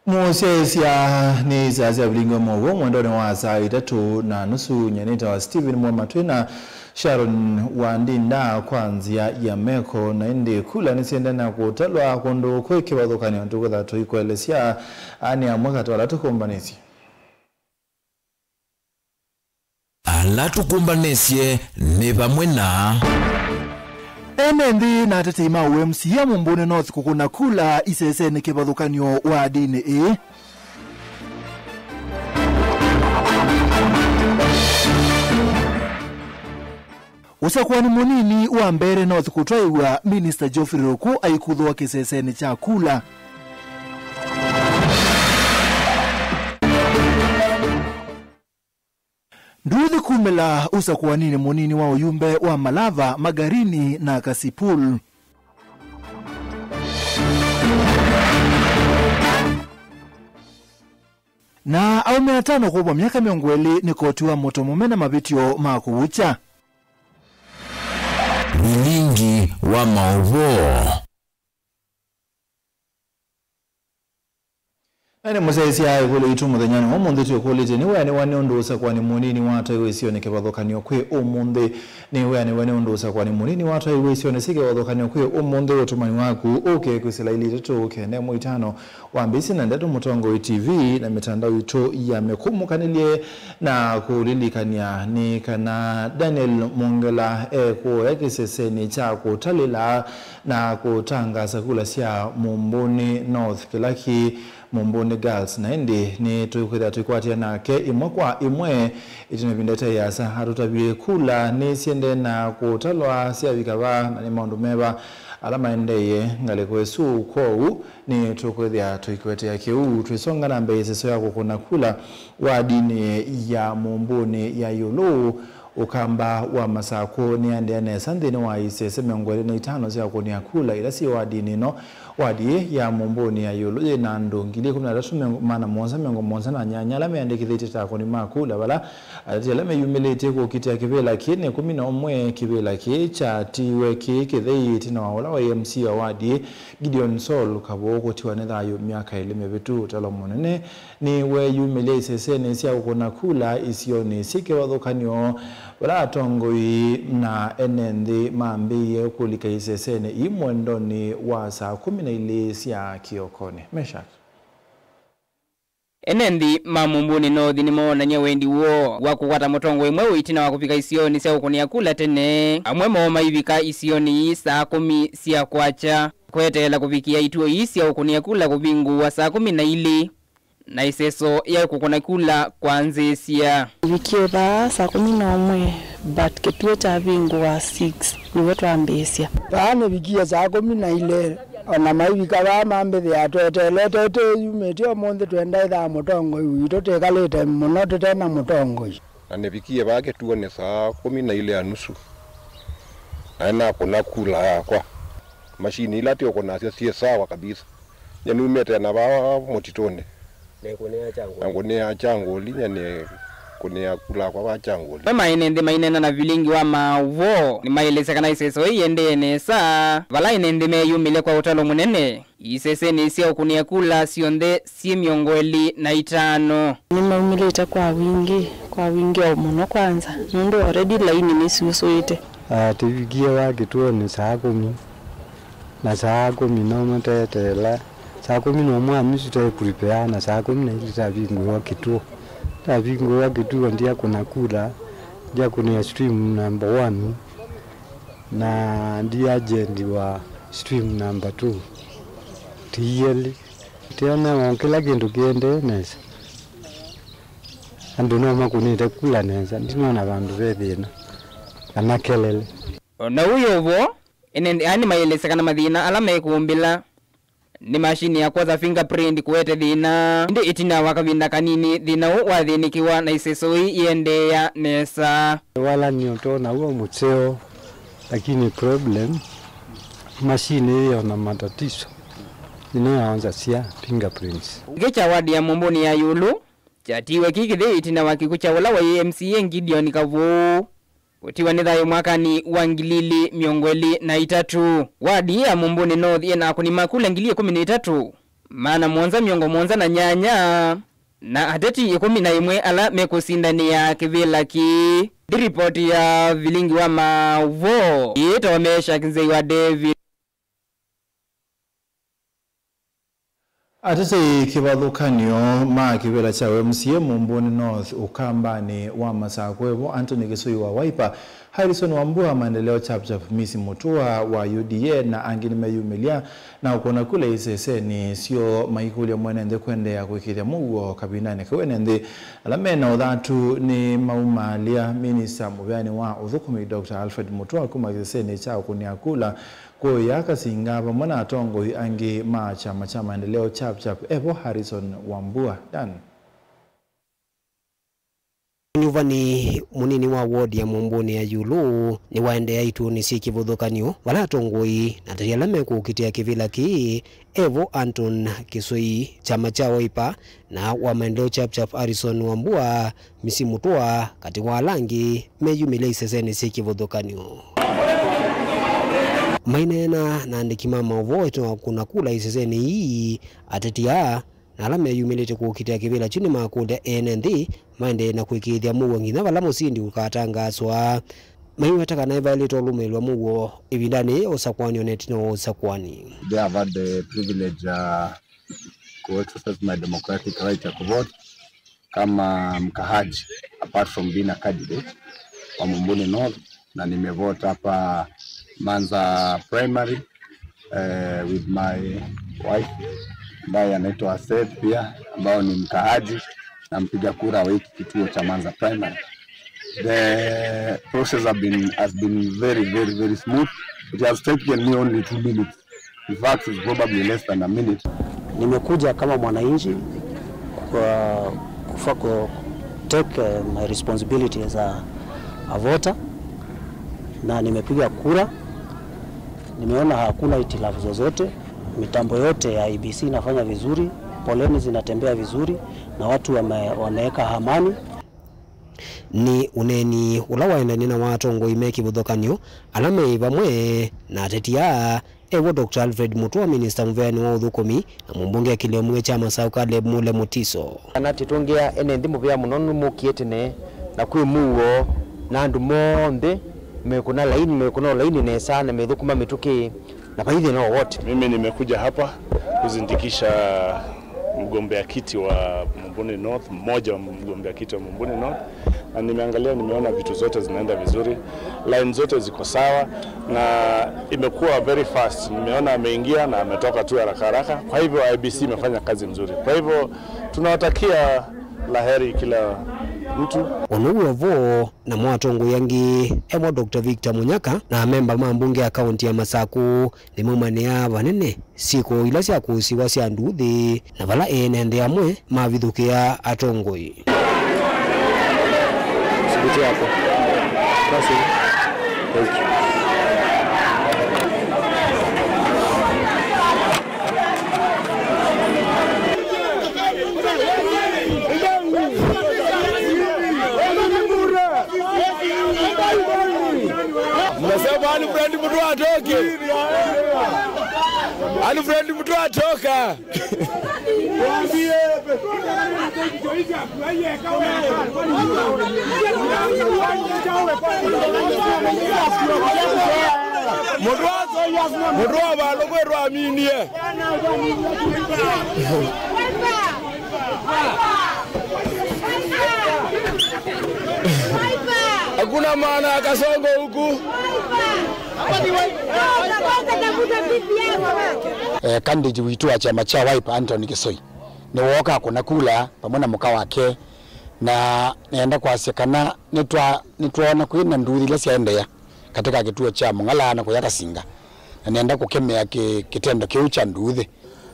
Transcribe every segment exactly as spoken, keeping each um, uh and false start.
Mũsyaĩĩsya nĩ saa sya vilingi wa maũvoo mwendonĩ wa saa itatũ na nusu. Nyanĩta wa Stephen Mwema twĩ na Sharon Wandinda kwa nzĩa ya meko, na ĩndĩ kula nĩsyendee na kũtalwa kũndũ kwĩ kĩvathũkany'o tũkwĩtha tũikũelesya. Aa nĩ amwe katĩ wa ala tũkũmbanĩsye. Ala tũkũmbanĩsye nĩ vamwe na ene nthĩ na atetei ma U M C A Mumbuni North kũkũna kula isesenĩ kĩvathũkany'o wadinĩ ĩĩ. Ũsakũani mũnini wa Mbeere North kũtwaĩw'a, Minista Geoffrey Ruku aikuthũa kĩsesenĩ kya kula. Nduthi kumĩla ũsakũaninĩ mũnini wa ũyumbe wa Malava, Magarini na Kasipul. Na aũme atano kũvwa myaka mĩongo ĩlĩ nĩ koti wa mũtomo mena mavĩtyo ma kũwũkya. Vilingi wa maũvoo. Na nĩ mũsyaĩĩsya ĩkũlyo yitũ mũthenyanĩ wa ũmũnthĩ twĩkũlĩtye, nĩ wĩanĩwa nĩ ũndũ ũsakũani mũnini watwaiwe isionĩ kĩvathũkany'o kwĩ ũmũnthĩ. Nĩ wĩanĩwa nĩ ũndũ ũsakũani mũnini watwaiwe isionĩ syĩ kĩvathũkany'o kwĩ ũmũnthĩ. Ũtũmani waku ũke kwĩsĩla ilĩ itatũ kenda ĩmwe itano wambĩĩsye na ndeto Mũtongoi T V na mĩtandao itũ ya mĩkũmũkanĩlye na kũlilikany'a nĩ kana Daniel Mongela ekũya kĩsesenĩ kya kũtalĩla na kũtangaasa kula sya Mumbuni North, kĩla kĩ Mumbuni Girls, na ĩndĩ nĩtũkwĩthĩa tũikwatĩa nake ĩmwe kwa ĩmwe ĩtina ĩvinda ĩtaĩ yĩasa atũtavye kula nĩsyendee na kũtalwa syavika va na nĩ maũndũ meva ala maendeeye ngalĩko ĩsu. Kwoou nĩtũkwĩthĩa tũikũetea kĩu twĩsonga na mbee ĩseso ya kũkũna kula wadinĩ ya Mumbuni ya ĩũlũ. Ũkamba wa Masakũ nĩaendee nesa nthĩnĩ wa isese mĩongo ĩlĩ na itano sya ũkũnĩa kula ila syĩ wadinĩ ĩno. Wadi ya Mumbuni ya ĩũlũ yĩ na andũ ngili ĩkũmi na atatũ, maana mũonza mĩongo mũonza na nyanya ala meyandĩkĩthĩtye ta akũni ma kula, vala ateti ala meyumĩlĩtye kũkitĩa kĩvĩla kĩĩ nĩ ĩkũmi na ũmwe. Kĩvĩla kĩĩ kyatiiwe kĩ kĩthei ĩtina wa ũla waĩ M C wa wadi ĩĩ, Gideon Saul Kavũũ, kũtiwa nĩ thayũ myaka ĩlĩ mĩvĩtu. Ũtalo mũnene nĩweeyumĩlya isesenĩ sya kũkũna kula isionĩ syĩ kĩvathũkany'o, vala atongoi na ene nthĩ mambĩĩe kũlika isesenĩ ii mwendonĩ wa saa kũmi na ilĩ sya kĩokonĩ. Meshack. Ene nthĩ ma Mumbuni North nĩmoonany'a wendi woo wa kũkwata mũtongoi mweũ ĩtina wa kũvika isionĩ sya kũkũnĩa kula tene. Amwe moo maivika isionĩ ii saa kũmi sya kwakya, kweteela kũvikĩa ituo ii sya ũkũnĩa kula kũvingũwa saa kũmi na ilĩ. Na ĩseso ya kũkũna kula kwanzĩĩsya. Nĩvikie vaa saa kũmi na ũmwe, but kĩtuo kyavingũa six, nĩw'o twambĩĩsya. Vaa nĩvikie saa kũmi na ilĩ, o na maivika vaa mambĩthĩa tweteelete tũyumĩtye ũmũnthĩ twenda ĩthaa mũtongoi witũ, twĩkalĩte mũno tũte na mũtongoi. Na nĩvikie vaa kĩtuonĩ saa kũmi na ilĩ na nusu, na nĩnakũna kula yakwa. Mashini ila tũkũnasya syĩ sawa kabisa. Nyie numĩte na vaa mũtitũnĩ. Na ngũnĩa kyangũli, nyie nĩ kũnĩa kula kwa vaa kyangũli. Amwe ma ene nthĩ maineena na vilingi wa maũvoo nĩmaelesya kana ĩseso ĩĩ ĩendee nesa, vala ene nthĩ meyumĩlya kwa ũtalo mũnene. Isesenĩ sya ũkũnĩa kula syonthe syĩ mĩongo ĩlĩ na itano. Nĩmaumĩlĩte kwa wingĩ, kwa wingĩ o mũno kwanza, nũndũ already laini nĩsiusũĩte. Ah, tũvikie vaa kĩtuonĩ saa kũmi, na saa kũmi na ũmwe tweteela, saa kũmi na ũmwe na nusu twe prepare, na saa kũmi na ilĩ twavingũĩwa kĩtuo. Twavingũĩwa kĩtuo, ndyakũna kula, ndyakũnĩa stream number one, na ndi agent wa stream number two. Ti elĩ. Tĩona o kĩla kĩndũ kĩendee nesa. Andũ no makũnĩte kula nesa, ndinona vandũ ve thĩna kana kelele. O na ũu wĩ o vo, ene nthĩ aa nĩmaelesya kana mathĩna ala mekũmbĩla nĩ mashini ya kwosa fingerprint kũete thĩna. Ĩndĩ ĩtina wa kavinda kanini, thĩna ũũ wathĩnĩkĩwa na ĩseso ĩĩ yĩendeea nesa. Wala nĩ ũtona w'o mũseo, lakini problem, mashini ĩĩ yona matatizo, nĩyo yaonza sya fingerprints. Kĩkĩ kya wadi ya Mumbuni ya ĩũlũ kyatiiwe kĩ kĩthei ĩtina wa kĩkw'ũ kya ũla waĩ M C A Gideon Kavũũ. Kũtiwa nĩ thayũ mwakanĩ wa ngili ilĩ mĩongo ĩlĩ na itatũ, wadi ya Mumbuni North yĩ na akũni ma kula ngili ĩkũmi na itatũ, maana mũonza mĩongo mũonza na nyanya, na ateti ĩkũmi na ĩmwe ala mekũsindanĩa kĩvĩla kĩĩ. Nĩ ripoti ya Vilingi wa Maũvoo, yĩtawa Meshack Nzei wa David. Atetei kĩvathũkany'o ma kĩvĩla kya U M C A Mumbuni North Ũkambanĩ wa Masakũ, evo Anthony Kĩsũi wa Wiper, Harrison Wambua, Maendeleo Chapchap, Misi Mutua wa U D A na angĩ nĩmeyumĩlya na ũkũna kula isesenĩ syoo maikũlya mwene nthĩ kũendeea kũĩkĩĩthya mũuo kavindanĩ kau ene nthĩ ala me na ũthatu nĩmaumaalya. Minista mũveani wa ũthũkũmi Doctor Alfred Mutua kuma kĩsesenĩ kya ũkũnĩa kula kũya Kasinga vamwe na atongoi angĩ ma kyama kya Maendeleo Chapchap, evo Harrison Wambua. Dan. Nyuvani mũnini wa ward ya Mumbuni ya Yulu nĩwaendeea ituonĩ syĩ kĩvathũkany'o, vala atongoi na ateti ala mekũkitĩa kĩvĩla kĩĩ, evo Anton Kĩsũi, kyama kya Wiper, na wa Maendeleo Chapchap Harrison Wambua, Misi Mutua, katĩ wa ala angĩ meyumĩlya isesenĩ syĩ kĩvathũkany'o. Maineena na andĩki ma maũvoo ĩtina wa kũna kula isesenĩ ii, ateti aa na ala meyumĩlĩte kũkitĩa kĩvĩla kyu nĩmakũlya ene nthĩ maendee na kũĩkĩĩthya mũuo nginya vala mũsindi ũkatangaaswa. Maiweta kana nĩvaĩlĩte ũlũmĩĩlw'a mũuo ĩvindanĩ yĩĩ ya ũsakũani o na ĩtina wa ũsakũani. They have had the privilege, uh, to exercise my democratic right ya kuvote kama mkaaji, apart from being a candidate wa Mumbuni North, na nimevote hapa Manza Primary, eh, with my wife ambaye anaitwa Seth pia, ambao ni mkaaji na mpiga kura wa hiki kituo cha Manza Primary. The process have been, has been very, very, very smooth. It has taken me only two minutes. In fact, it's probably less than a minute. Nimekuja kama mwananchi kwa kufa-, ku take, eh, my responsibility as a, a voter, na nimepiga kura. Nimeona hakuna hitilafu zozote, mitambo yote ya I E B C inafanya vizuri, poleni zinatembea vizuri, na watu wame-, wameweka amani. Nĩ ũneeni ũla waendanie na wa atongoi me kĩvathũkany'o ala me vamwe na ateti aa, evo Doctor Alfred Mutua, minista mũveani wa ũthũkũmi, na mũmbunge wa kĩlĩo mũĩ kya Masaũ Caleb Mule Mutiso. Kana tĩtũngĩa ene nthĩ mũvea mũno nũmũkie tene na kwĩ mũuo na andũ monthe mekũna laini, mekũna laini nesa na methũkũma mĩtũkĩ na vai thĩna wowote. Mimi nimekuja hapa kuzindikisha mgombea kiti wa Mumbuni North, mmoja wa mgombea kiti wa Mumbuni North, na nimeangalia, nimeona vitu zote zinaenda vizuri, line zote ziko sawa na imekuwa very fast. Nimeona ameingia na ametoka tu haraka haraka, kwa hivyo I E B C imefanya kazi nzuri. Kwa hivyo tunawatakia laheri kila mtu. Ũndũ wĩ o vo, namo atongoi angĩ, evo Doctor Victor Munyaka na amemba ma mbunge ya kaunti ya Masaku, nĩmaumanĩaa vanene syĩko ila sya kũsiwa sya nduuthĩ, na vala ene nthĩ amwe mavithũkĩa atongoi. Sikuti yako. Basi. Thank you. Mnasema Alfred Mutua atoke. Alfred Mutua atoka. Mutua, Mutua vandũ kwĩtwa aminie. Hakuna maana ya kasongo huku. Eh, candidate witũ wa kyama kya Wiper, Anthony Kĩsoi, nĩwooka kũna kula vamwe na mũka wake, na nĩenda kwasya kana nĩtwa-, nĩtwoona kwĩ na nduuthĩ ila syaendeea katika kĩtuo kya Mũng'ala na kũya Kasinga, na nĩenda kũkemea kĩ-, kĩtendo kĩu kya nduuthĩ.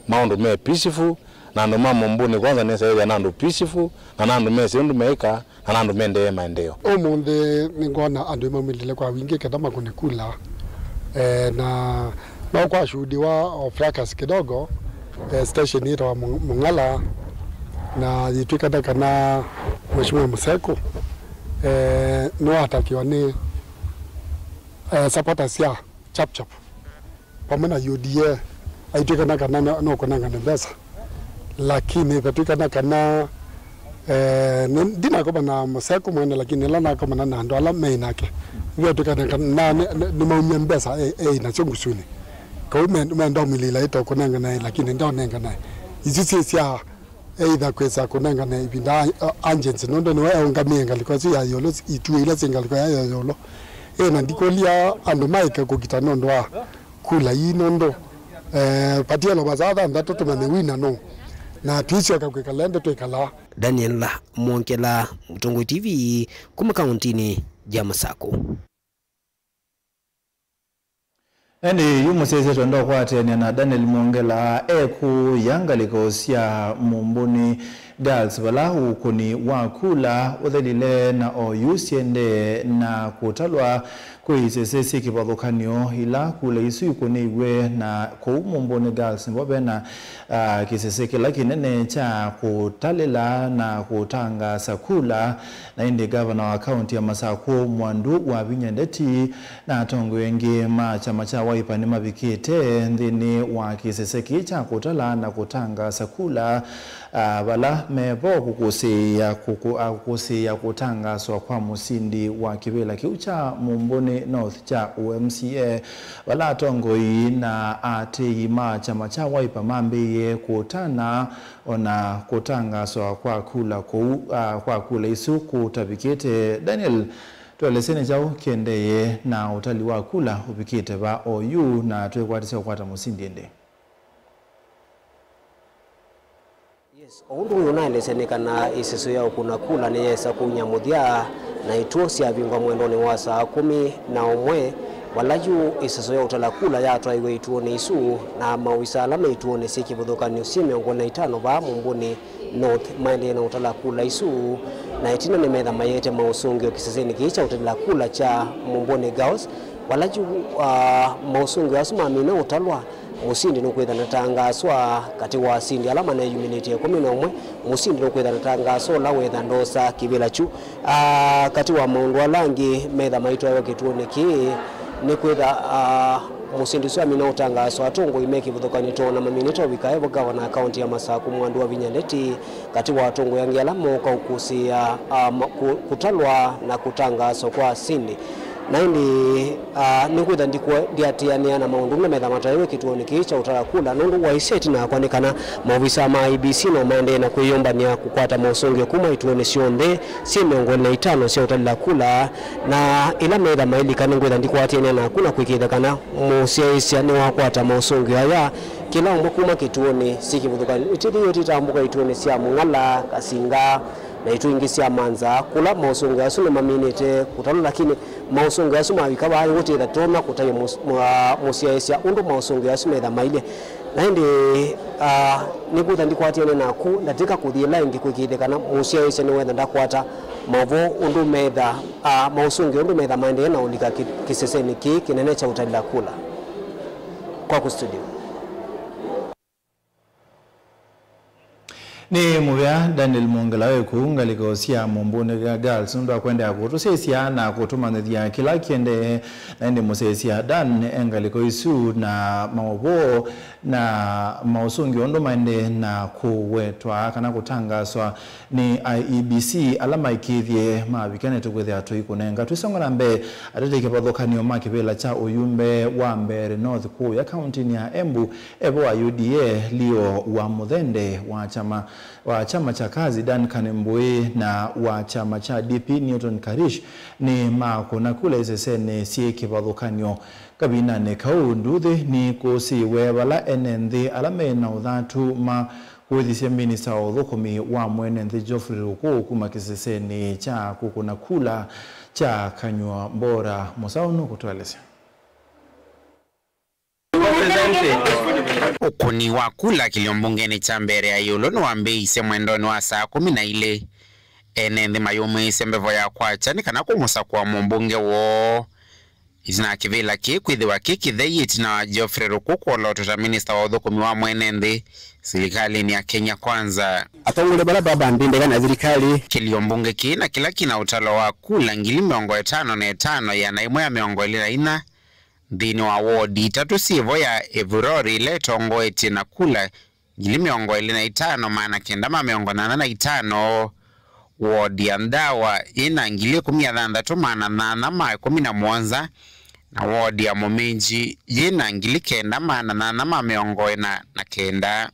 Maũndũ me peaceful, na andũ ma Mumbuni kwanza nĩsaĩthĩa na andũ peaceful, na na andũ mesĩ ũndũ meĩka, na na andũ mendee maendeeo. Ũmũnthĩ nĩngwona andũ maumĩlile kwa wingĩ kenda makũne kula. Eh, na no kwashuhudiwa o fracas kidogo, eh, station yĩtawa Mu-, Mung'ala, na yĩtw'ĩkana kana Mheshimiwa Museku, eh, nĩwatakiwa nĩ, eh, supporters sya Chapchap vamwe na U D A, aitw'ĩkana kana no, no kũnengane mbesa. Lakini vetw'ĩkana kana, eh, nĩ- ndinakomana na Mũseko mwene, lakini ĩla nakomana na andũ ala meĩ nake, vetw'ĩkana kana nĩ- nĩ- nĩmaumya mbesa e- eĩ nasyo ngusunĩ. Kau me- menda ũmilila ĩto kũnenganae, lakini ndaonenganae. Isu syĩ sya either kwĩsa kũnengane ĩvinda a- a- agents, nũndũ nĩwe eũngamĩe ngalĩko ĩsu ya ĩũlũ, ituĩ ila syĩ ngalĩko ya ĩũlũ. Ĩ, na ndikũlya andũ maĩke kũkita nũndũ wa kula ii, nũndũ, eh, patielo masaa thanthatũ tũmanye wina nũ, na tũisyoka kwĩkala ĩndĩ twĩkalaa. Daniel Mwongela, Mũtongoi T V, kuma kauntinĩ ya Masakũ. Ĩndĩ yu mũsyaĩĩsya twenda ũkwatĩanĩa na Daniel Mwongela ekũya ngalĩko sya Mumbuni Girls, vala ũkũni wa kula ũthelile na oyu syendee na kũtalwa kwĩ isese syĩ kĩvathũkany'o ila kula isu ikũnĩiw'e, na kũu Mumbuni Girls nĩvo vena, ah, kĩsese kĩla kĩnene kya kũtalĩla na kũtangaasa kula, na ĩndĩ ngavana wa kaunti ya Masakũ Mwandu Wavinya Ndeti na atongoi angĩ ma kyama kya Wiper nĩmavikĩte nthĩnĩ wa kĩsese kĩĩ kya kũtala na kũtangaasa kula, ah, vala me vo kũkũsĩĩa kũkũ- ah, kũkũsĩĩa kũtangaaswa kwa mũsindi wa kĩvĩla kĩu kya Mumbuni North kya U M C A, vala atongoi na aatĩĩi ma kyama kya Wiper mambĩĩe kũtana ona kũtangaaswa kwa kula kũu, ah, kwa kula isu kũtavikĩte. Daniel, tũelesye nĩ kyaũ kĩendee na ũtali wa kula ũvikĩte va oyu, na twĩkwatĩsya kũkwata mũsindi ĩndĩ? Yes, o ũndũ ũyũ ũnaelesya nĩ kana ĩsesũ ya ũkũna kula nĩyesa kũnya mũthya, na ituo syavingwa mwendonĩ wa saa kũmi na ũmwe, vala yu ĩsesũ ya ũtala kula yatwaĩwe ituonĩ isu, na maovisaa ala me ituonĩ syĩ kĩvathũkany'o syĩ mĩongo ĩlĩ na itano vaa Mumbuni North maendee na ũtala kula isu, na ĩtina nĩmetha mayĩete maũsũngĩo kĩsesenĩ kĩĩ kya ũtalĩla kula kya Mumbuni Girls, vala yu, ah, maũsũngĩo asu mamina ũtalwa, mũsindi nũkwĩtha ndatangaaswa. Katĩ wa asindi ala maneyumĩlĩtye ĩkũmi na ũmwe, mũsindi nũkwĩtha ndatangaaswa ũla wĩtha ndosa kĩvĩla kyu. Ah, katĩ wa maũndũ ala angĩ metha maitwaĩwa kĩtuonĩ kĩĩ nĩ kwĩtha, ah, mũsindi ũsu amina ũtangaaswa, atongoi me kĩvathũkany'o too na maminĩte ũvika evo, ngavana wa kaunti ya Masakũ Mwandu Wavinya Ndeti, katĩ wa atongoi angĩ ala mooka ũkũsĩĩa, ah, ma- kũ- kũtalwa na kũtangaaswa kwa asindi. Na ĩndĩ, ah, nĩkwĩtha ndikũ- ndiatĩanĩa na maũndũ amwe metha mataĩwe kĩtuonĩ kĩĩ kya ũtala kula, nũndũ waisye ĩtina wakwa nĩ kana maovisaa ma I E B C no maendee na kwĩyũmbany'a kũkwata maũsũngĩo kuma ituonĩ syonthe syĩ mĩongo ĩlĩ na itano sya ũtalĩla kula, na ĩla metha mailika nĩngwĩtha ndikwatĩanĩa naku na kwĩkĩĩthya kana mũsyaĩĩsya nĩwakwata maũsũngĩo aya, kĩla ũmwe kuma kĩtuonĩ syĩ kĩvathũkany'o. Ĩtĩthĩw'e titambũka ituonĩ sya Mũng'ala, Kasinga, na ituo ingĩ sya Manza, kũla maũsũngĩo asu nĩmaminĩte kũtalwa, lakini maũsũngĩo asu mavika vaa nĩw'o twĩtha tũtonya kũtavya mũs- mwa- mũsyaĩĩsya ũndũ maũsũngĩo asu metha mailye. Na ĩndĩ, ah, nĩkwĩtha ndikwatĩanĩa naku ndatĩka kũthi ĩla ĩngĩ kwĩkĩĩthya kana mũsyaĩĩsya nĩwetha ndakwata mavoo ũndũ metha, ah, maũsũngĩo ũndũ metha maendee na ũlika kĩ- kĩsesenĩ kĩĩ kĩnene kya ũtalĩla kula. Kwaku studio. Nĩ mũvea Daniel Mwongela wĩ kũu ngalĩko sya Mumbuni Ga- Girls nũndũ wa kũendeea kũtũsyaĩĩsya na kũtũmanyĩthya kĩla kĩendee. Na ĩndĩ mũsyaĩĩsya Dan e ngalĩko isu na maũvoo na maũsũngĩo ũndũ maendee na kũwetwa kana kũtangaswa nĩ I E B C ala maĩkĩĩthye mavika nĩtũkwĩthĩa tũikũnenga. Twĩsonga na mbee, atetei kĩvathũkany'o ma kĩvĩla kya ũyumbe wa Mbeere North kũũya kauntinĩ ya Embu, evo wa U D A Leo wa Mũthende, wa kyama, wa kyama kya Kazi Duncan Mbũĩ, na wa kyama kya D P Newton Karish nĩmakũna kula isesenĩ syĩ kĩvathũkany'o. Kavindanĩ kau, nduthi nikũsĩĩwe vala ene nthĩ ala me na ũthatu ma kũĩthisye minista wa ũthũkũmi wa mwene nthĩ Geoffrey Ruku kuma kĩsesenĩ kya kũkũna kula kya Kanywa Bora. Mũsaũ nũkũtũelesya. Ũkũni wa kula kĩlio mbungenĩ kya Mbeere ya ĩũlũ nĩwambĩĩisye mwendonĩ wa saa kũmi na ilĩ. Ene nthĩ mayũmĩĩsye mbevo ya kwakya nĩ kana kũmũsakũa mũmbunge woo. Ĩtina wa kĩvĩla kĩĩ kwĩthĩwa kĩ kĩthei ĩtina wa Geoffrey Ruku kwolotwa ta minista wa ũthũkũmi wa mwene nthĩ silikalĩnĩ ya Kenya Kwanza. Atongole bala baba ndindeka na thirikali. Kĩlio mbunge kĩĩ na kĩla kĩna ũtalo wa kula ngili mĩongo ĩtano na ĩtano, ĩana ĩmwe ya mĩongo ĩlĩ na inya nthĩnĩ wa wodi itatũ syĩvo ya Evurori ĩla ĩtongoetye na kula ngili mĩongo ĩlĩ na itano maana kenda ma mĩongo nyanya na itano, wodi ya Ndawa yĩ na ngili ĩkũmi na thanthatũ maana nyanya ma ĩkũmi na mũonza, na wodi ya Mũminji yĩ na ngili kenda maana nyanya ma mĩongo ĩna na kenda.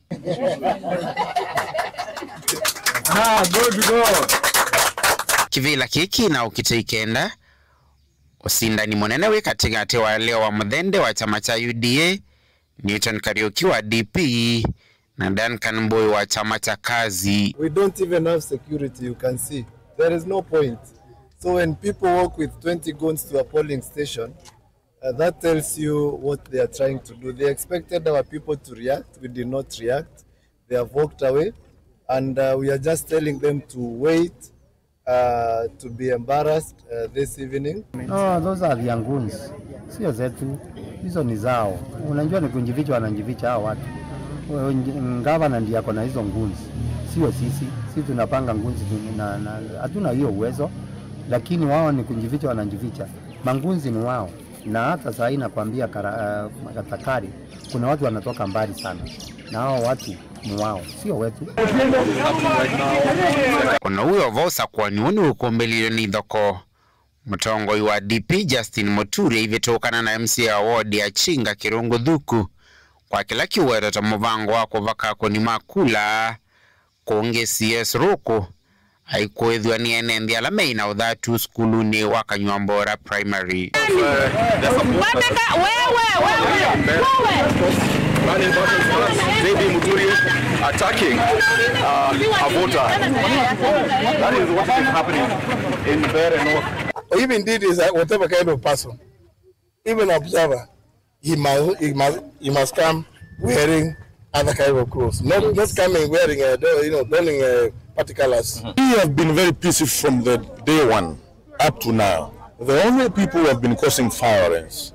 Ah, good, good. Kĩvĩla kĩĩ kĩ na ũkitĩi kenda, ũsindani mũnene wĩ katĩkatĩ wa Leo wa Mũthende wa kyama kya U D A, Newton Kariuki wa D P, na Duncan Mbui wa kyama kya Kazi. We don't even have security, you can see. There is no point. So when people walk with twenty goons to a polling station, uh, that tells you what they are trying to do. They expected our people to react. We did not react. They have walked away. And, uh, we are just telling them to wait, uh, to be embarrassed, uh, this evening. No, those are their goons. Sio zetu. Hizo ni zao. Unajua ni kujificha wanajificha hao watu. Wewe nj-, gavana ndiye ako na hizo goons. Sio sisi. Sisi tunapanga goons tu na, na, hatuna hiyo uwezo. Lakini wao ni kujificha wanajificha. Magoons ni wao. Na hata saa hii nakwambia kara-, uh, Katakari, kuna watu wanatoka mbali sana. Na hao watu ni wao, sio wetu. Ona wĩ o vo ũsakũani ũũ nĩwĩkũmbĩlilwe nĩ ithokoo, mũtongoi wa D P Justin Muturi aivĩtũkana na M C A wa wodi ya Chinga Kirungu Thuku kwa kĩla kĩwetwa ta mũvango wa kũvaka akũni ma kula kũngĩ C S Ruku aikũĩthw'a nĩ ene nthĩ ala meĩ na ũthatu sukulunĩ wa Kanywambora Primary. Kwateka, wewe, wewe, wewe. J B Muturi attacking, uh, a voter. That is what is happening in Mbeere North. Or even did is, uh, whatever kind of person, even observer, he must, he must, he must come wearing other kind of clothes. Not, not coming wearing, uh, do-, you know, donning, uh, party colors. We have been very peaceful from the day one up to now. The only people who have been causing violence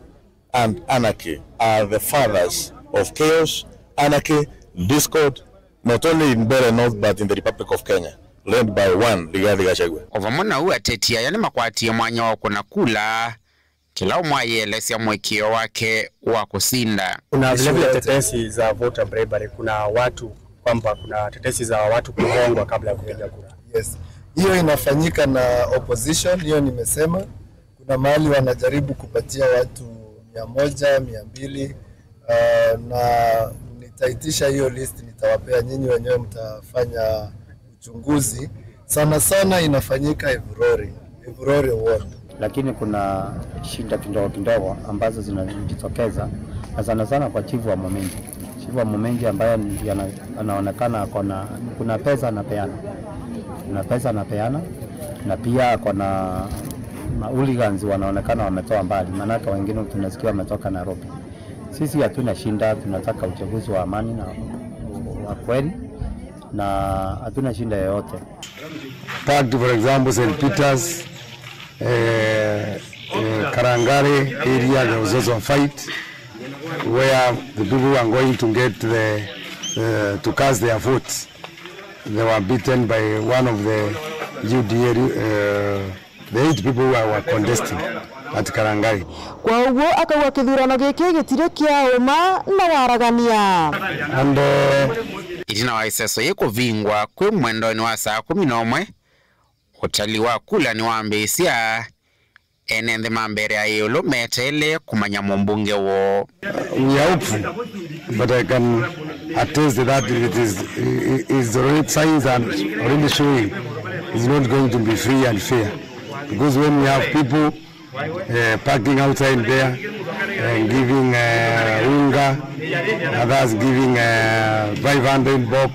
and anarchy are the fathers of chaos, anarchy, discord, not only in Mbeere North but in the Republic of Kenya, led by one Rigathi Gachagua. O vamwe na ũu, ateti aya nĩmakwatie mwanya wa kũna kula, kĩla ũmwe ayĩelesya mũĩkĩĩo wake wa kũsinda. Kuna vile vile tetesi za voter bribery. Kuna watu kwamba kuna tetesi za watu kuhongwa kabla ya kupiga kura. Yes. Hiyo inafanyika na opposition, hiyo nimesema. Kuna mahali wanajaribu kupatia watu mia moja, mia mbili, uh, na nitaitisha hiyo list, nitawapea nyinyi, wenyewe mtafanya uchunguzi. Sana sana inafanyika Ivurori, Ivurori ward. Lakini kuna shida kidogo kidogo ambazo zinajitokeza, na sana sana kwa chifu wa Muminji. Chifu wa Muminji ambaye ni-, ana-, anaonekana ako na, kuna pesa anapeana. Kuna pesa anapeana, na pia ako na ma hooligans wanaonekana wametoa mbali, maanake wengine tunasikia wametoka Nairobi. Sisi hatuna shida, tunataka uchaguzi wa amani na wa kweli, na hatuna shida yoyote. Parked, for example, Saint Peter's, eh, eh, Karangari area, there was also a fight where the people who are going to get the, uh, to cast their votes, they were beaten by one of the U D A, uh, the eight people who were contesting at Karangari. Kwa ũw'o, akauga kĩthurano gĩkĩ gĩtirĩ kya ũma na waragania. And, uh, Ĩtina wa ĩseso yĩĩ kũvingwa kwĩ mwendonĩ wa saa kũmi na ũmwe, ũtali wa kula nĩwambĩĩsya, ene nthĩ ma Mbeere ya ĩũlũ meteele kũmanya mũmbunge woo. We are hopeful, but I can attest that it is, it is already, signs are already showing it's not going to be free and fair, because when we have people, uh, parking outside there and giving, uh, unga, others giving, uh, five hundred bob,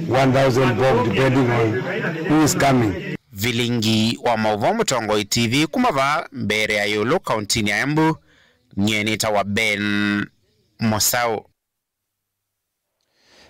one thousand bob, depending on who is coming. Vilingi wa maũvoo Mũtongoi T V kuma vaa Mbeere ya ĩũlũ kauntinĩ ya Embu, nyie nĩtawa Ben Mũsaũ.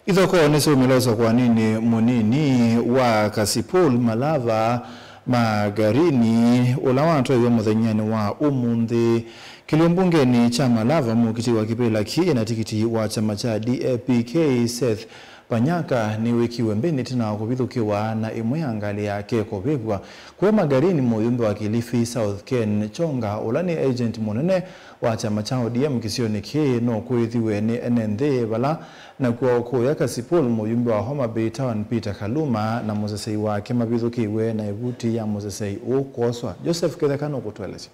Ithokoo nĩsyaumilosa kwaninĩ mũnini wa Kasipul Malava Magarini, ũla watwaiwe mũthenyanĩ wa ũmũnthĩ kĩlio mbungenĩ kya Malava. Mũkiti wa kĩvĩla kĩĩ na tikiti wa kyama kya D A P K Seth Panyaka nĩwĩkiwe mbĩnĩ ĩtina wa kũvithũkĩwa na ĩmwe ya ngalĩ yake kũvĩvw'a. Kũya Magarini, mũyumbe wa Kilifi South Ken Chonga, ũla nĩ agent mũnene wa kyama kya O D M kĩsionĩ kĩĩ, no kwĩthĩwe nĩ ene nthĩ vala nakw'o kũya Kasipul, mũyumbe wa Homa Bay Town Peter Kaluma na mũsesei wake mavithũkĩiwe na ĩvuti ya mũsesei ũũ kwoswa. Joseph Kĩtheka nũkũtũelesya.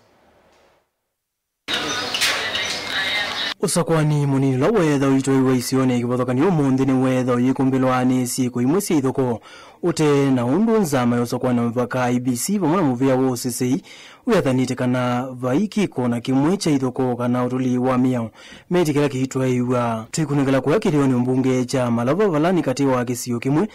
Ũsakũani mũnini ũla weetha ũitwaiwa isionĩ ya kĩvathũkany'o ũmũnthĩ nĩweetha ũyĩkũmbĩlwa nĩ syĩko imwe sya ithokoo, ũte na ũndũ nzama ya ũsakũani wa mĩvaka, I E B C, vamwe na mũvĩa wa ũsesei wĩathanĩte kana vai kĩko na kĩmwe kya ithokoo kana ũtũlĩi wa mĩao metĩkĩla kĩitwaĩw'a. Twĩkunĩkĩla kũya kĩlĩonĩ mbunge kya Malava, vala nĩ katĩ wa kĩsio kĩmwe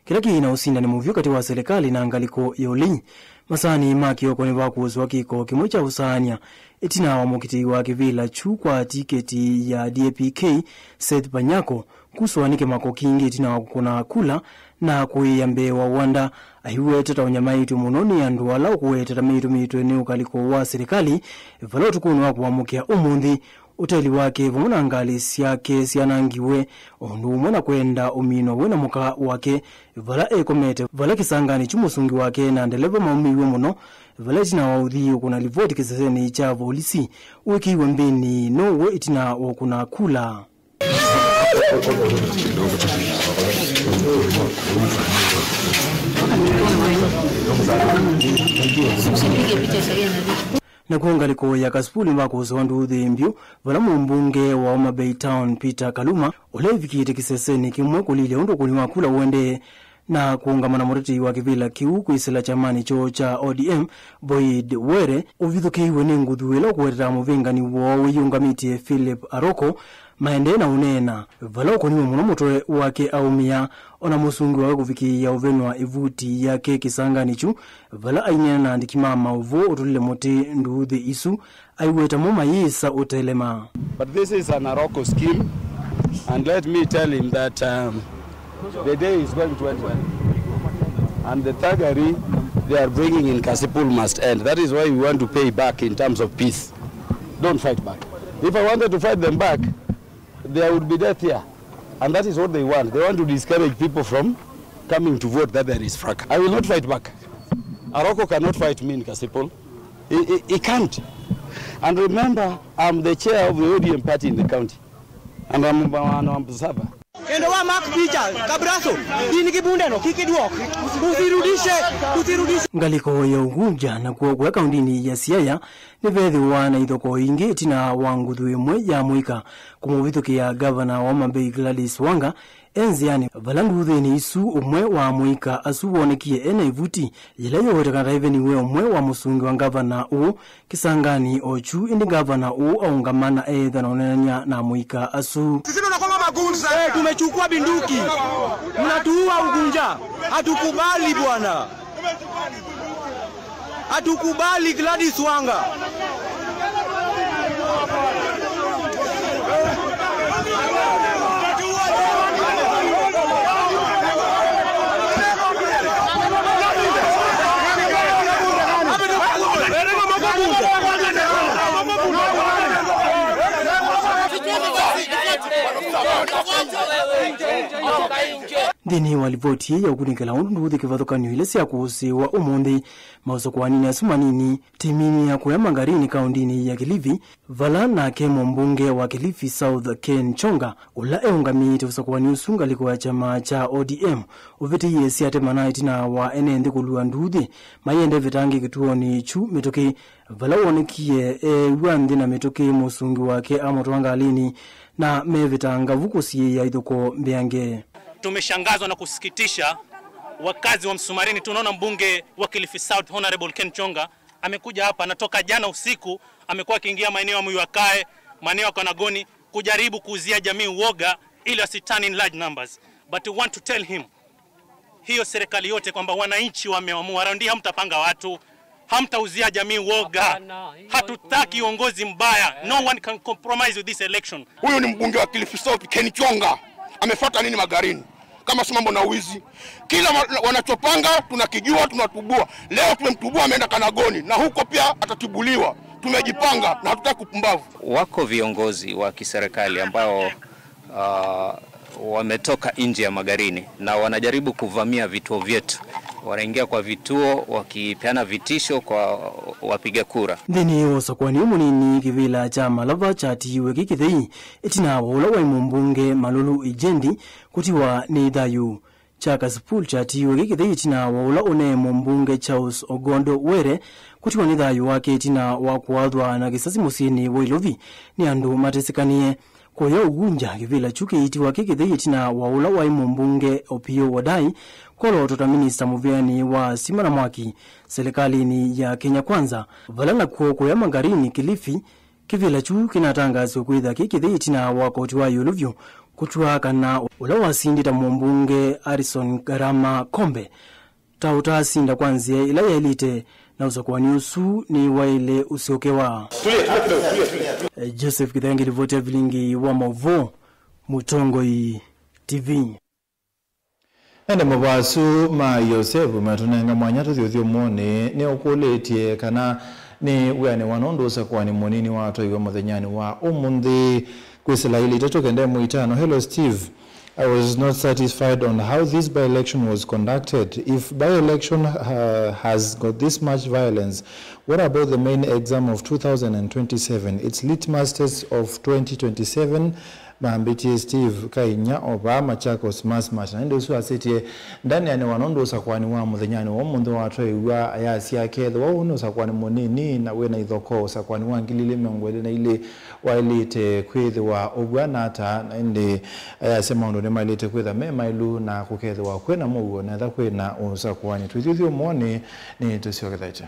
kĩla kĩĩ na ũsindani mũvyũ katĩ wa silikalĩ na ngalĩko ya ũlei. Masaanĩ ma kĩoko nĩvakũswa kĩko kĩmwe kya ũsaany'a ĩtina wa mũkitĩi wa kĩvĩla kyu kwa tiketi ya D A P K, Seth Panyako, kuswa nĩ kĩmako kingĩ ĩtina wa kũkũna kula na kũĩĩa mbee wa wanda. Aiweta ta ũnyamaĩtw'e mũno nĩ andũ ala ũkũweta ta meitũmĩtwe nĩ ũkalĩko wa silikalĩ, vala ũtukũnĩ wa kũamũkĩa ũmũnthĩ, ũteli wake vamwe na ngalĩ syake syanangiwe, o ũndũ ũmwe na kwenda ũminwa we na mũka wake vala ekomete, vala kĩsanganĩ kyu mũsungi wake na ndeleva maumĩiw'e mũno, vala ĩtina wa ũthi ũkũna livoti kĩsesenĩ kya volisi, wĩkĩiwe mbĩnĩ now'o ĩtina wa ũkũna kula. Nakw'o ngalĩko ya Kasipul nĩvakũsĩwa nduuthĩ mbyũ, vala mũmbunge wa Homa Bay Town Peter Kaluma, ũla ĩvikĩte kĩsesenĩ kĩmwe kũlilya ũndũ ũkũni wa kula ũendee, na kũũngama na mũtetei wa kĩvĩla kĩu kwĩsĩla kyamanĩ kyoo kya O D M, Boyd Were, ũvithũkĩiwe nĩ nguthu ĩla ũkũwetetaa mũvĩngani woo wĩyĩũngamĩtye Philip Aroko, maendee na ũneena, vala ũkũniwe mũno mũtwe wake aũmĩa, o na mũsungi wake kũvikĩĩa ũvenwa ĩvuti yake kĩsanganĩ kyu, vala aineena na andĩki ma maũvoo ũtũlile mũtĩ nduuthĩ isu, aiweta mo mayĩsa ũtelema. But this is an Aroko scheme, and let me tell him that, um, the day is going to end well. And the thuggery they are bringing in Kasipul must end. That is why we want to pay back in terms of peace. Don't fight back. If I wanted to fight them back, there would be death here. And that is what they want. They want to discourage people from coming to vote that there is fracas. I will not fight back. Aroko cannot fight me in Kasipul. He, he, he can't. And remember, I'm the chair of the O D M party in the county. And I'm, I'm an observer. Endo wa Mark Picha, Kabraso, ini kibundeno, kikidwok. Usirudishe, usirudishe. Ngalĩko ya Ugunja na kuo kũya kaũndĩnĩ ya Siaya nĩvethĩwa na ithokoo ingĩ ĩtina wa nguthu ĩmwe ya mũika kũmũvithũkĩa ngavana wa Homa Bay Gladys Wanga e nzĩanĩ, vala nduthĩnĩ isu ũmwe wa amũika asu woonekie e na ĩvuti yĩla yĩũweta kana taĩveniwe ũmwe wa mũsungi wa ngavana ũũ kĩsanganĩ o kyu, ĩndĩ ngavana ũũ aũngama na eethwa na ũneenany'a na amũika asu. Sisi tunakuwa magoons. Eh, tumechukua bunduki. Mnatuua Ugunja. Hatukubali bwana. Hatukubali Gladys Wanga. Nthĩnĩ wa livoti ĩĩ ya ũkunĩkĩla ũndũ nduuthĩ kĩvathũkany'o ila syakũsĩĩwa ũmũnthĩ, maũsakũaninĩ asu manini, timini ya kũya Magarini kaũndĩnĩ ya Kilifi, vala nake mũmbunge wa Kilifi South Ken Chonga, ũla eũngamĩĩte ũsakũani ũsu ngalĩko ya kyama kya O D M, ũvĩtĩie syatema na ĩtina wa ene nthĩ kũlua nduuthĩ maiende ĩvetange kĩtuonĩ kyu mĩtũkĩ, vala wonekie eew'a nthĩ na mĩtũkĩ mũsungi wake amũtwaa ngalĩnĩ na mevĩta ngavu kũsiĩĩa ithũkoo mbeange. Tumeshangazwa na kusikitisha wakazi wa Msumarini. Tunaona mbunge wa Kilifi South, Honorable Ken Chonga, amekuja hapa na toka jana usiku amekuwa akiingia maeneo ya Muyuakae, maeneo ya Kanagoni, kujaribu kuuzia jamii uoga ili wasi turn in large numbers. But we want to tell him, hiyo serikali yote kwamba wananchi wameamua, raundi hamtapanga watu, hamtauzia jamii uoga. Hatutaki uongozi mbaya. No one can compromise with this election. Huyu ni mbunge wa Kilifi South, Ken Chonga. Amefuata nini Magarini? Kama si mambo na uwizi. Kila wa-, wanachopanga tunakijua, tunatubua. Leo tumemtubua, ameenda Kanagoni, na huko pia atatubuliwa. Tumejipanga na hatutaki upumbavu. Wako viongozi wa kiserikali ambao, ah, Wametoka nje ya Magarini na wanajaribu kuvamia vituo vyetu. Wanaingia kwa vituo wakipeana vitisho kwa wapiga kura. Nthĩnĩ wa ũsakũani mũnini, kĩvĩla kya Malava kyatiiwe kĩ kĩthei ĩtina wa ũla waĩ mũmbunge Malulu Ijendi kũtiwa nĩ thayũ. Kya Kasipul kyatiiwe kĩ kĩthei ĩtina wa ũla ũnee mũmbunge Charles Ogondo Were kũtiwa nĩ thayũ wake ĩtina wa kũathwa na kĩsasi mũsyĩnĩ wa Ilovi nĩ andũ matesĩkanĩe. Kũya Ugunja, kĩvĩla kyu kĩitiwa kĩ kĩthei ĩtina wa ũla waĩ mũmbunge Opiyo Wandayi kwolootwa ta minista mũvĩanĩ wa stima na mwaki silikalĩnĩ ya Kenya Kwanza, vala nakw'o kũya Magarini, Kilifi, kĩvĩla kyu kĩnatangaasiwe kwĩtha kĩ kĩthei ĩtina wa koti wa ĩũlũ vyũ kũtw'a kana ũla wasindĩte mũmbunge Harrison Garama Kombe ta ũtaasinda kwa nzĩa ĩla yaĩlĩte, na ũsakũani ũsu nĩwaĩle ũsyokewa. Joseph Kĩthenge, livoti ya vilingi wa maũvoo, Mũtongoi T V. Ene mavaasu ma Yosevu matũnenga mwanya tũthi ũthyũmũonĩ. Nĩũkũlĩtye kana nĩ wĩanĩwa nũndũ ũsakũani mũnini watwaiwe mũthenyanĩ wa ũmũnthĩ. Kwĩsĩla ilĩ itatũ kenda ĩmwe itano. Hello, Steve. I was not satisfied on how this by-election was conducted. If by-election, uh, has got this much violence, what about the main exam of two thousand and twenty-seven? It's litmus test of twenty twenty-seven. Mambĩtie Steve Kainya o vaa Machakos Mass Mart. Na ĩndĩ ũsu asĩtie ndanĩanĩwa nũndũ ũsakũani wa mũthenyanĩ wa ũmũnthĩ watwaiw'a ayasya akethĩwa ũũ nĩ ũsakũani mũnini na wĩna ithokoo. Ũsakũani wa ngili ilĩ mĩongo ĩlĩ na ilĩ waĩlĩte kwĩthĩwa ũvw'ana ata, na ĩndĩ ayasya maũndũ nĩmaĩlĩte kwĩtha me maĩlu na kũkethĩwa kwĩna mũuo na etha kwĩna ũsakũani. Tũithi ũthyũmũonĩ nĩtũsyokethete.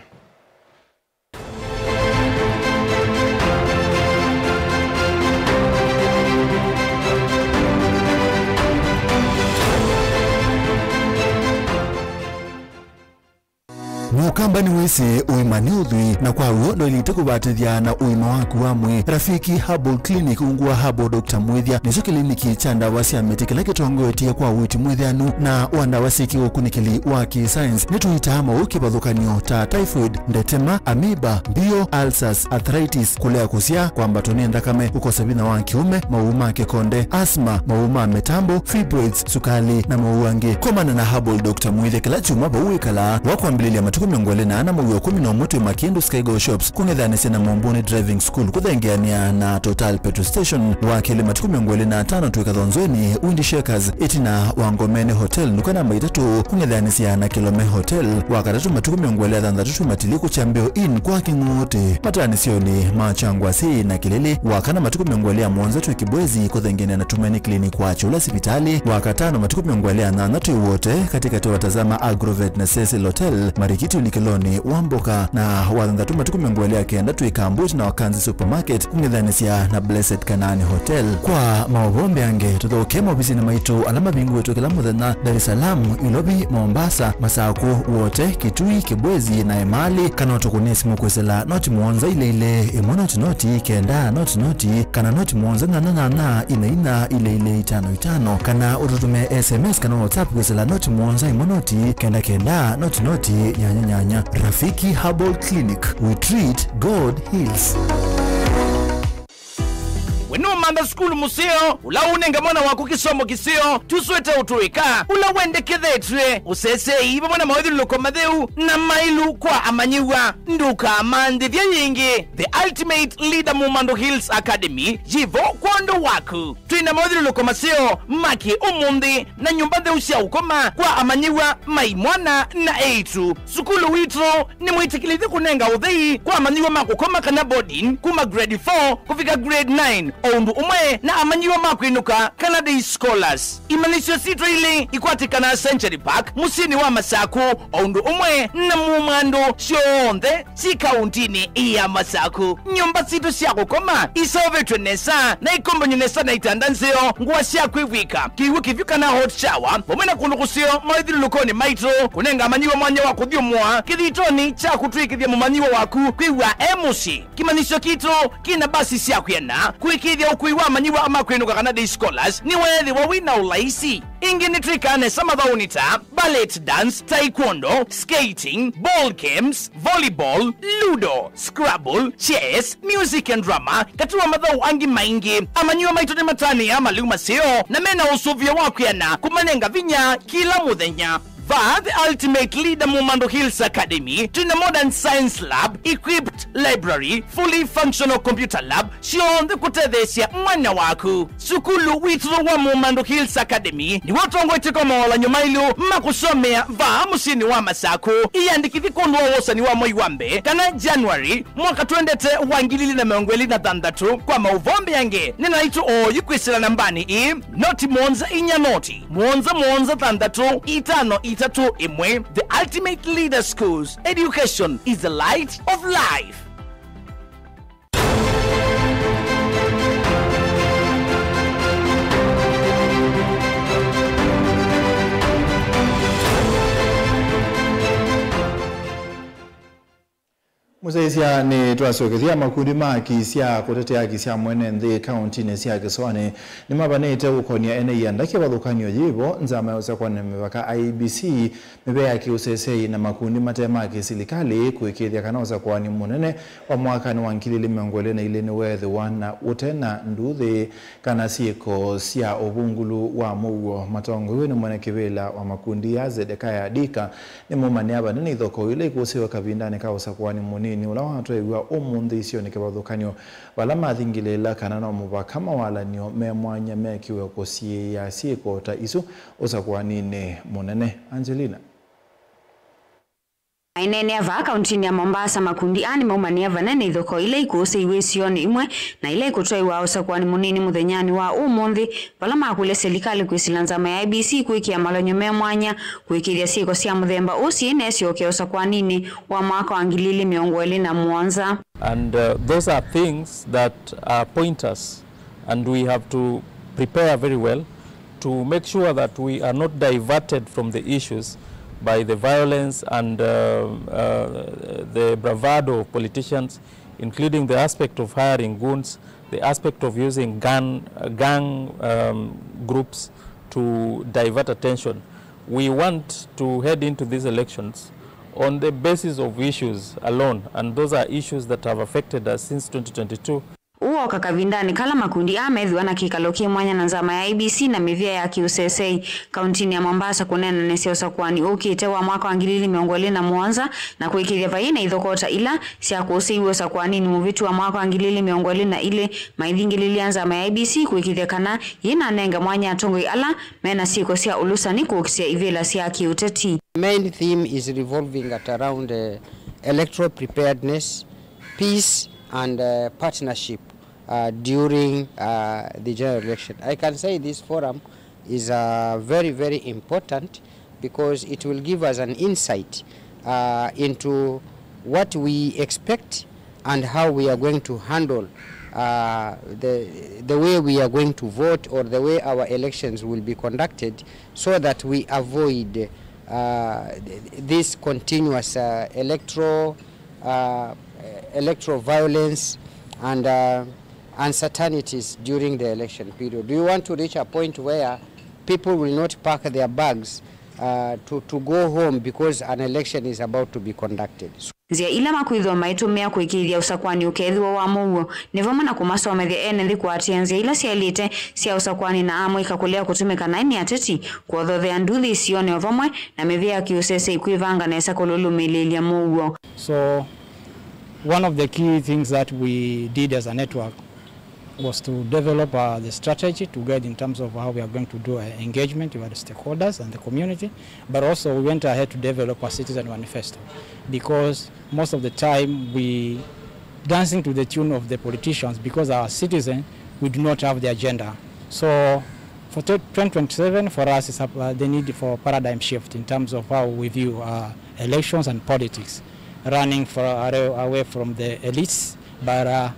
Mũkamba nĩwĩsĩ ũima nĩ ũthwii, na kwa w'o ndwaĩlĩte kũvatĩthya na ũima waku wa mwĩĩ. Rafiki Herbal Clinic ungu wa Herbal Doctor Mwĩthya nĩkyo kĩliniki kya ndawa sya mĩtĩ kĩla kĩtongoetye kwa ũiiti mwĩthĩanu na wa ndawa syĩ kĩũkunĩkĩli wa kĩ-science. Nĩtũitaa maũũ kĩvathũkany'o ta typhoid, ndetema, amoeba, mbio, ulcers, arthritis, kũlea kũsyaa, kwambatwa nĩ nthakame, kũkosa vinya wa kĩũme, maũũ ma kĩkonde, asthma, maũũ ma mĩtambo, fibroids, sukalĩ, na maũũ angĩ. Komana na Herbal Doctor Mwĩthya kĩla kyumwa vau wĩkalaa. Wa kwambĩlĩlya matukũ mĩongo ĩlĩ na ana mwei wa ĩkũmi na ũmwe twĩ Makindu Skygo Shops, kũng'ethanĩsya na Mombuni Driving School, kũthengeanĩa na Total Petrol Station. Wa kelĩ matukũ mĩongo ĩlĩ na atano twĩ Kathonzweni, Windy Shakers, ĩtina wa Ngomeni Hotel, nduka namba itatũ, kũng'ethanĩsya na Kilome Hotel. Wa katatũ matukũ mĩongo ĩlĩ na thanthatũ twĩ Matili kũkyambĩo Inn kwa Kĩng'ũũtĩ, mataanĩsyonĩ ma Kyangwasi na Kĩlĩlĩ. Wa kana matukũ mĩongo ĩlĩ na mũonza twĩ Kibwezi, kũthengeanĩa na Tumaini Clinic kwa Kyũla sivitalĩ. Wa katano matukũ mĩongo ĩlĩ na nyanya twĩ Wote, katĩkatĩ wa Tazama Agrovet na Cecil Hotel, Marikiti ũlikĩlonĩ wa Mboka. Na wa thanthatũ matukũ mĩongo ĩlĩ na kenda twĩ Kambwiti na Wakanzi Supermarket, kũng'ethanĩsya na Blessed Kanaani Hotel. Kwa maũvoo mbeange, tũthokee maovisinĩ maitũ ala mavingũĩtwe kĩla mũthenya, Dar es Salaam, Ilovi, Mombasa, Masakũ, Wote, Kitui, Kibwezi, na Emali, kana ũtũkũnĩe simũ kwĩsĩla noti mũonza ilĩ ilĩ, ĩmwe noti noti, kenda noti noti, kana noti mũonza nyanya nyanya, ina ina, ilĩ ilĩ, itano itano, kana ũtũtũmĩe S M S kana WhatsApp kwĩsĩla noti mũonza ĩmwe noti, kenda kenda, noti noti, nyanya nyanya. Rafiki Herbal Clinic, we treat, God heals. We nũũmantha sukulu mũseo, ũla ũũnenga mwana waku kĩsomo kĩseo? Tũswĩte ũtũĩka ũla wendekethetw'e, ũseseei vamwe na mawĩthyũlũlũko matheu na maĩlu kwa amanyĩw'a. Ndũkamanthĩthye yĩngĩ. The Ultimate Leader Mumando Hills Academy yĩ vo kwondũ waku. Twĩ na mawĩthyũlũlũko maseo ma kĩ-ũmũnthĩ na nyũmba ntheu sya ũkoma kwa amanyĩw'a ma imwana na eĩtu. Sukulu witũ nĩmwĩtĩkĩlĩtye kũnenga ũthei kwa amanyĩw'a ma kũkoma kana boarding kuma grade four kũvika grade nine, o ũndũ ũmwe na amanyĩw'a ma kwĩnũka kana day scholars. Imanyĩsyo sitũ ilĩ ikwatĩkanaa Century Park, mũsyĩnĩ wa Masakũ, o ũndũ ũmwe na Mumando, syonthe syĩ kauntinĩ ya Masakũ. Nyũmba sitũ sya kũkoma iseũvĩtw'e nesa na ikombany'e nesa na itanda nzeo, ngũa sya kwĩvw'ĩka, kĩw'ũ kĩvyũ kana hot shower, vamwe na kũndũ kũseo mawĩthyũlũlũkonĩ maitũ, kũnenga amanyĩw'a mwanya wa kũthyũmũa kĩthitonĩ kya kũtw'ĩkĩthya mũmanyĩw'a waku kwĩw'a e mũsyĩ. Kĩmanyĩsyo kitũ kĩna mbasi sya kwĩana kũĩkĩĩthya ũkwĩ- Wamanyĩw'a ma kwĩnũka kana day scholars nĩweethĩwa wĩ na ũlaisi. Ĩngĩ nĩtwĩkaa nesa mathaũnĩ ta ballet dance, taekwondo, skating, ball games, volleyball, ludo, scrabble, chess, music and drama, katĩ wa mathaũ angĩ maingĩ. Amanyĩw'a maitũ nĩmatanĩaa malĩu maseo na mena ũsũvĩo wa kwĩana kũmanenga vinya kĩla mũthenya. Vaa The Ultimate Leader Mumandu Hills Academy, twĩna modern science lab, equipped library, fully functional computer lab, syonthe kũtetheesya mwana waku. Sukulu witũ wa Mumandu Hills Academy nĩw'o ũtongoetye kwa mawalany'o mailũ ma kũsomea vaa mũsyĩnĩ wa Masaku. Ĩyandĩkĩthye kwondũ wa wosani wa mwei wa mbee kana January mwaka twendete wa ngili ili na mĩongo ĩlĩ na thanthatũ. Kwa maũvoo mbeange, nĩ naitũ oyu kwĩsĩla nambanĩ ĩĩ, noti mũonza inya noti, mũonza mũonza thanthatũ, itano itatũ ĩmwe. The Ultimate Leader Schools, education is the light of life. Mũsyaĩĩsya, nĩtwasyokethya. Makundi ma haki sya kũtetea haki sya mwene nthĩ kaũntinĩ sya Kĩsũanĩ nĩmavanĩte ũkonia ene ianda kĩvathũkany'o yĩvo nzama ya ũsakũani mĩvaka, I E B C, mĩvĩa ya kĩũseseĩ na makundi mate ma kĩsilikalĩ kũĩkĩĩthya kana ũsakũani mũnene wa mwakanĩ wa ngili ili mĩongo ĩlĩ na ilĩ nĩweethĩwa na ũte na nduuthĩ kana syĩko sya ũvungũlu wa mũuo. Matongoew'e nĩ mwene kĩvĩla wa makundi aa, Zedekiah Adika, nĩmaumanĩa vanene ithokoo ila ikũsĩwe kavindanĩ ka ũsakũani mũnini ũla watwaĩw'a ũmũnthĩ isionĩ kĩvathũkany'o, vala mathingĩlĩĩla kana no mũvaka mawalany'o me mwanya mekĩwe kũsiĩĩa syĩko ta isu ũsakũaninĩ mũnene. Angelina. Maineenea vaa kauntinĩ ya Mombasa, makundi aa nĩmaumanĩa vanene ithokoo ila ikũsĩiw'e isionĩ imwe na ila ikũtwaĩwa ũsakũani mũnini mũthenyanĩ wa ũmũnthĩ, vala makũlya silikalĩ kwĩsĩla nzama ya I E B C kwĩkĩa malany'o me mwanya kũĩkĩĩthya syĩko sya mũthemba ũũ syĩ na ĩsyokea ũsakũaninĩ wa mwaka wa ngili ili mĩongo ĩlĩ na mũonza. And uh, those are things that are pointers, and we have to prepare very well to make sure that we are not diverted from the issues by the violence and uh, uh, the bravado of politicians, including the aspect of hiring goons, the aspect of using gun, uh, gang um, groups to divert attention. We want to head into these elections on the basis of issues alone, and those are issues that have affected us since twenty twenty-two. Ũũ woka kavindanĩ kala makundi aa methĩwa na kĩkalo kĩ mwanya na nzama ya I E B C na mĩvĩa ya kĩũseseĩ kauntinĩ ya Mombasa kũneenanĩsya ũsakũani ũkĩte wa mwaka wa ngili ili mĩongo ĩlĩ na mũonza na kũĩkĩĩthya vaiĩ na ithokoo ta ila syakũsĩiw'e ũsakũaninĩ mũvĩtu wa mwaka wa ngili ili mĩongo ĩlĩ na ilĩ, maithingĩlĩlya nzama ya I E B C kũĩkĩĩthya kana yĩnanenga mwanya atongoi ala mena syĩko sya ũlũsani kũkitĩa ivĩla sya kĩũteti. Main theme is revolving at around uh, electoral preparedness, peace and uh, partnership uh, during uh, the general election. I can say this forum is uh, very, very important because it will give us an insight uh, into what we expect and how we are going to handle uh, the, the way we are going to vote or the way our elections will be conducted so that we avoid uh, th- this continuous uh, electoral uh, electoral violence and uh, uncertainties during the election period. Do you want to reach a point where people will not pack their bags uh, to, to go home because an election is about to be conducted? Nzĩa ila makwĩthĩwa maitũmĩa kũĩkĩĩthya ũsakũani ũkethĩwa wa mũuo nĩ vamwe na kũmasomethya ene nthĩ kũatĩĩa nzĩa ila syaĩlĩte sya ũsakũani na amũika kũlea kũtũmĩka naĩ nĩ ateti, kũothothea nduthi isionĩ o vamwe na mĩvĩa ya kĩũseseĩ kwĩvanga nesa kũlũlũmĩlĩĩlya mũuo. So, one of the key things that we did as a network was to develop uh, the strategy to guide in terms of how we are going to do uh, engagement with the stakeholders and the community, but also we went ahead to develop a citizen manifesto because most of the time we dancing to the tune of the politicians because our citizen, we do not have the agenda. So for twenty twenty-seven, for us, is uh, the need for paradigm shift in terms of how we view uh, elections and politics, running for, away from the elites, but uh,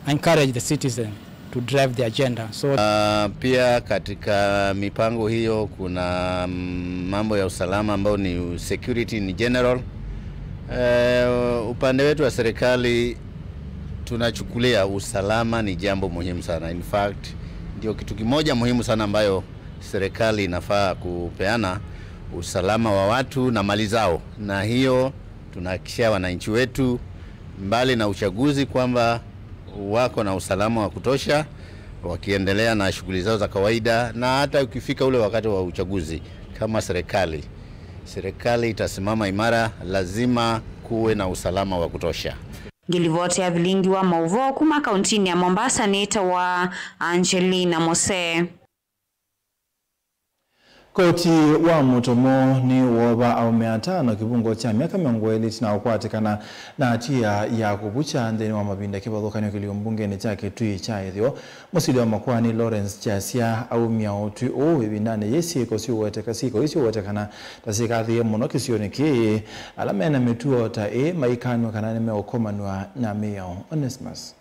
encourage the citizen to drive the agenda. So uh, pia katika mipango hiyo kuna mm, mambo ya usalama ambayo ni security in general. Uh, upande wetu wa serikali Tunachukulia usalama ni jambo muhimu sana. In fact, ndio kitu kimoja muhimu sana ambayo serikali inafaa kupeana, usalama wa watu na mali zao. Na hiyo tunahakikishia wananchi wetu, mbali na uchaguzi, kwamba wako na usalama wa kutosha, wakiendelea na shughuli zao za kawaida, na hata ukifika ule wakati wa uchaguzi, kama serikali, serikali itasimama imara, lazima kuwe na usalama wa kutosha. Ngilivoti ya vilingi wa mauvoo kuma kauntinĩ ya Mombasa nĩtawa Angelina Mose. Koti wa mũtomo nĩ wova aũme atano kĩvungo kya myaka mĩongo ĩlĩ ĩtina wa kũkwatĩkana na hatia ya kũvukya nthĩnĩ wa mavinda kĩvathũkany'o kĩlio mbungenĩ kya Kĩtui kya Ĩtheo. Mũsili wa makoani Lawrence Kyasya aumya ũtwi ũũ ĩvindanĩ yĩĩ syĩko syũweteka, syĩko ii syũwetekana ta syĩkathĩĩe mũno kĩsionĩ kĩĩ. Ala mena mĩtuo ta ĩĩ maikanw'a kana nĩmeũkomanw'a na mĩao. Onesmus.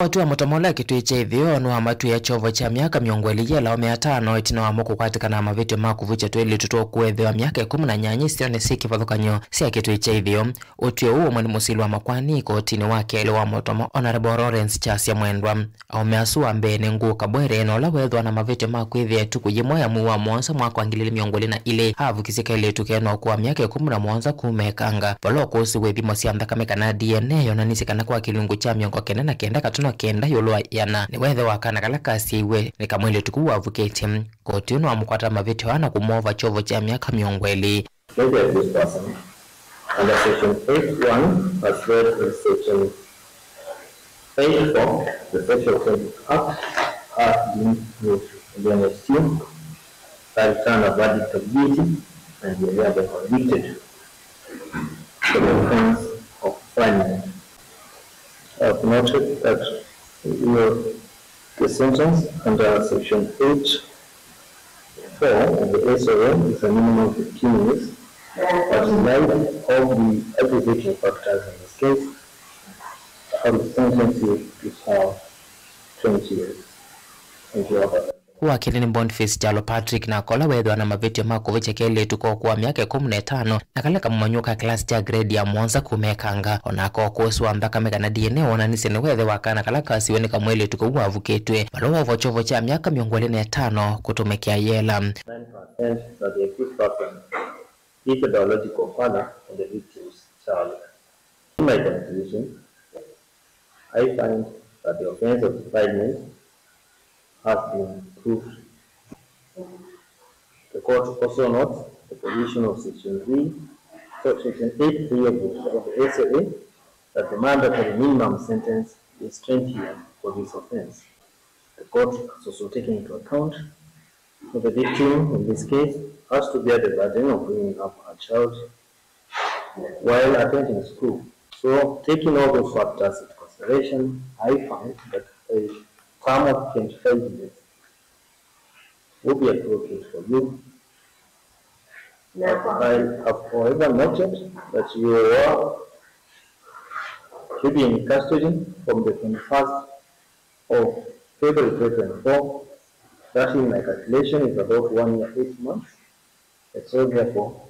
Koti wa mũtomo ũla Kĩtui kya Ĩtheo nĩwamatwĩe kyovo kya myaka mĩongo ĩlĩ yela aũme atano ĩtina wamo kũkwatĩkana na mavĩtyo ma kũvukya twĩlĩtu twoo kũethĩwa myaka ĩkũmi na nyanya isionĩ syĩ kĩvathũkany'o sya Kĩtui kya Ĩtheo. Ũtw'ĩo ũũ ũmwe nĩ mũsili wa makoani kotinĩ wa kelĩ wa mũtomo, Honourable Lawrence Kyasya Mwendwa. Aũme asu wa mbee nĩ Ngũũ Kabwere, na ũla weethĩwa na mavĩtyo ma kwĩthĩa ĩtukũ yĩmwe ya mwei wa mũonza mwaka wa ngili ilĩ mĩongo ĩlĩ na ilĩ avukisye kelĩtu kena ũkũũ wa myaka ĩkũmi na mũonza kuma Ĩkanga, vala ũkũsĩ wa ithimo sya nthakame kana D N A yonanisye kana kwa kĩlungu kya mĩongo kenda na kenda katono kenda ĩũlũ wa ĩana nĩweethĩwa kana kala kasyaiwe nĩ kamwĩlĩtu kau wavukĩtye. Koti ĩno nĩwamũkwata mavĩtyo aa na kũmwova kyovo kya myaka mĩongo ĩlĩ. Let the accused person under section eight one as read in section eight four the Sexual Offences Act has been proved against you, I return a verdict of guilty and you are hereby convicted for the offense of violence. I have noted that your the sentence under section eight four of the S O M is a minimum of fifteen years, but in light of the aggravating factors in this case, I will sentence you to serve twenty years. Thank you, Robert. Wa kelĩ nĩ Boniface Kyalo Patrick, nake ũla weethĩwa na mavĩtyo ma kũvukya kelĩtu ka ũkũũ wa myaka ĩkũmi na ĩtano, na kala kamũmanyũ ka class kya grade ya mũonza kuma Ĩkanga. O nake ũkũsĩ wa nthakame kana D N A wonanisye nĩweethĩwa kana kala kasiwe nĩ kamwĩlĩtu kau wavukĩtw'e, vala wovwa kyovo kya myaka mĩongo ĩlĩ na ĩtano kũtũmĩkĩa yela. Nine consent that the accused person is the biological father of the victim's child. In my conclusion, I find that the offense of defilement has been proved. The court also notes the provision of section three, so section eight three of the, of the S O A, that the mandatory minimum sentence is twenty years for this offense. The court has also taken into account that the victim in this case has to bear the burden of bringing up her child while attending school. So, taking all those factors into consideration, I find that a term of twenty-five years will be appropriate for you. I have, however, noted that you were keeping in custody from the twenty-first of February twenty twenty-four. That, in my calculation, is about one year, eight months. And so, therefore,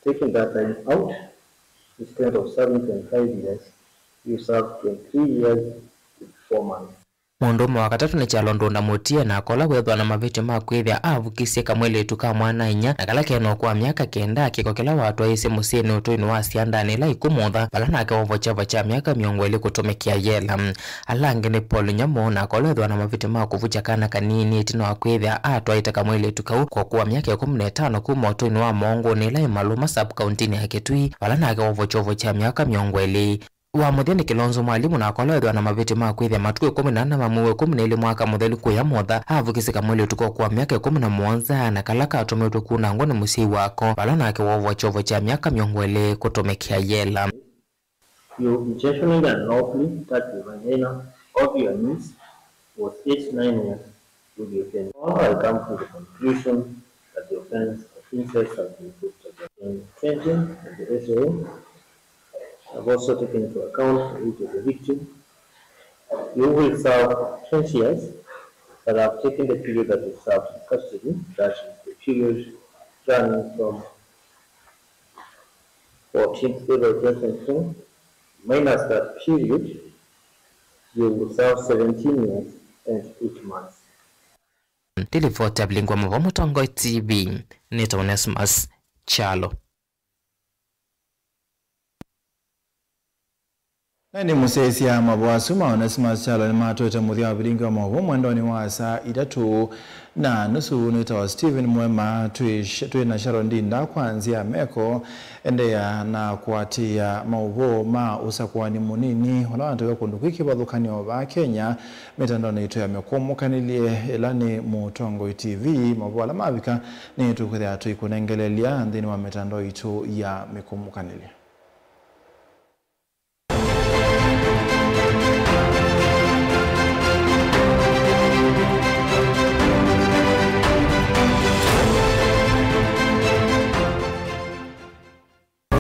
taking that time out, instead of serving twenty-five years, you serve twenty-three years with four months. Mũndũũme wa katatũ nĩ Kyalo Ndũnda Mũtie, nake ũla weethĩwa na mavĩtyo ma kwĩthĩa avukisye kamwĩlĩtu ka mwana-a-inyia na kala kena ũkũũ wa myaka kenda, kĩko kĩla watwaĩĩsye mũsyĩnĩ ũtũinĩ wa siandanĩ ĩla ĩkũmũtha, vala nake wovwa kyovo kya myaka mĩongo ĩlĩ kũtũmĩkĩa yela. Ala angĩ nĩ Paul Nyamu, nake ũla weethĩwa na mavĩtyo ma kũvukya kana kanini ĩtina wa kwĩthĩa atwaĩte kamwĩlĩtu kau ka ũkũũ wa myaka ĩkũmi na ĩtano kuma ũtũinĩ wa Maũngũnĩ ĩla ĩ Maluma sub-kauntinĩ ya Kitui, vala nake wovwa kyovo kya myaka mĩongo ĩlĩ. Wa mũthya nĩ Kilonzo Mwalimu, nake ũla weethĩwa na mavĩtyo ma kwĩthĩa matukũ ĩkũmi na ana ma mwei wa ĩkũmi na ĩlĩ mwaka mũthelu kũya mũtha, avukisye kamwĩlĩtu ka ũkũũ wa myaka ĩkũmi na mũonza na kala katũmĩtwe kunangwa nĩ mũsyai wako, vala nake wovwa kyovo kya myaka mĩongo ĩlĩ kũtũmĩkĩa yela. You intentionally and lawfully touch the vagina of your niece was aged nine years with the offense. All, I come to the conclusion that the offense of incest has been proved against. In twenty of the S O A, I've also taken into account the age of the victim. You will serve twenty years, but I've taken the period that you served in custody, that is the period running from fourteenth February twenty twenty-two Minus that period, you will serve seventeen years and eight months. Nĩ livoti ya Vilingi wa Mauvoo Mũtongoi T V, nĩtawa Onesmus Kyalo. Na nĩ mũsyaĩĩsya mavoo asu ma Onesmus Kyalo nĩmatũĩte mũthya wa Vilingi wa Mauvoo mwendonĩ wa saa itatũ na nusu. Nĩtawa Stephen Mwema, twĩ, twĩ na Sharon Ndinda kwa nzĩa ya meko. Endeea na kũatĩĩa maũvoo ma ũsakũani mũnini ũla wanatavw'a kũndũ kwĩ kĩvathũkany'o vaa Kenya mĩtandaonĩ yitũ ya mĩkũmũkanĩlye, ĩla nĩ Mũtongoi T V. Maũvoo ala mavika nĩtũkwĩthĩa tũikũnengelelya nthĩnĩ wa mĩtandao yitũ ya mĩkũmũkanĩlye.